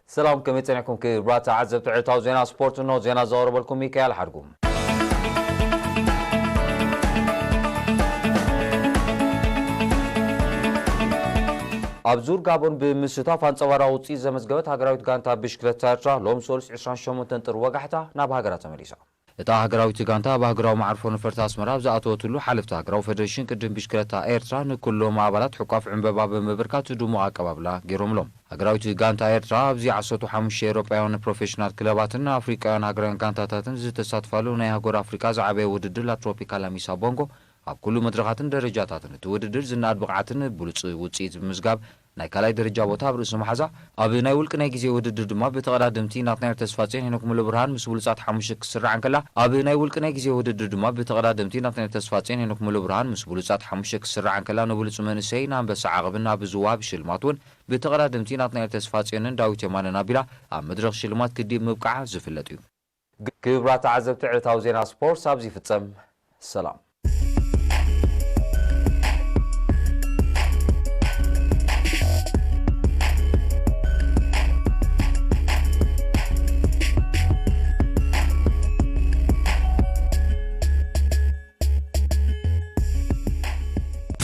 ሰላም፣ ከመይ ጸኒሕኩም ክቡራት ተዓዘብቲ ዕለታዊ ዜና ስፖርት? እንሆ ዜና ዘቕረበልኩም ሚካኤል ሓድጉ። ኣብ ዙር ጋቦን ብምስታፍ ኣንጸባራቒ ውጽኢት ዘመዝገበት ሃገራዊት ጋንታ ብሽክለታ ኤርትራ ሎም ሶሉስ ዕስራን ሸሞንተን ጥሪ ወጋሕታ ናብ ሃገራ ተመሊሳ። እታ ሃገራዊት ጋንታ ኣብ ሃገራዊ መዓርፎ ነፈርቲ ኣስመራ ኣብ ዝኣተወትሉ ሓለፍቲ ሃገራዊ ፌደሬሽን ቅድም ብሽክለታ ኤርትራ ንኩሎም ኣባላት ሕቋፍ ዕምበባ ብምብርካት ድሙቕ ኣቀባብላ ገይሮምሎም። ሃገራዊት ጋንታ ኤርትራ ኣብዚ ዓሰርተ ሓሙሽተ ኤውሮጳውያን ፕሮፌሽናል ክለባትን ኣፍሪቃውያን ሃገራውያን ጋንታታትን ዝተሳትፋሉ ናይ ኣህጉር ኣፍሪቃ ዝዓበየ ውድድር ላትሮፒካላ ሚሳ ቦንጎ ኣብ ኩሉ መድረኻትን ደረጃታትን እቲ ውድድር ዝነኣድ ብቕዓትን ብሉጽ ውጽኢት ብምዝጋብ ናይ ካልኣይ ደረጃ ቦታ ኣብ ርእሲ መሓዛ፣ ኣብ ናይ ውልቂ ናይ ግዜ ውድድር ድማ ብተቐዳደምቲ ናትናኤል ተስፋጽዮን ሄኖክ ሙሉብርሃን ምስ ብሉጻት ሓሙሽተ ክስራዕ እንከላ፣ ኣብ ናይ ውልቂ ናይ ግዜ ውድድር ድማ ብተቐዳደምቲ ናትናኤል ተስፋጽዮን ሄኖክ ሙሉብርሃን ምስ ብሉጻት ሓሙሽተ ክስራዕ እንከላ፣ ንብሉጽ መንእሰይ ንኣንበሳ ዓቕብን ኣብ ዝወሃብ ሽልማት እውን ብተቐዳደምቲ ናትናኤል ተስፋጽዮንን ዳዊት የማነን ኣቢላ ኣብ መድረኽ ሽልማት ክዲብ ምብቃዓ ዝፍለጥ እዩ። ክቡራት ተዓዘብቲ፣ ዕለታዊ ዜና ስፖርት ኣብዚ ይፍጸም። ሰላም።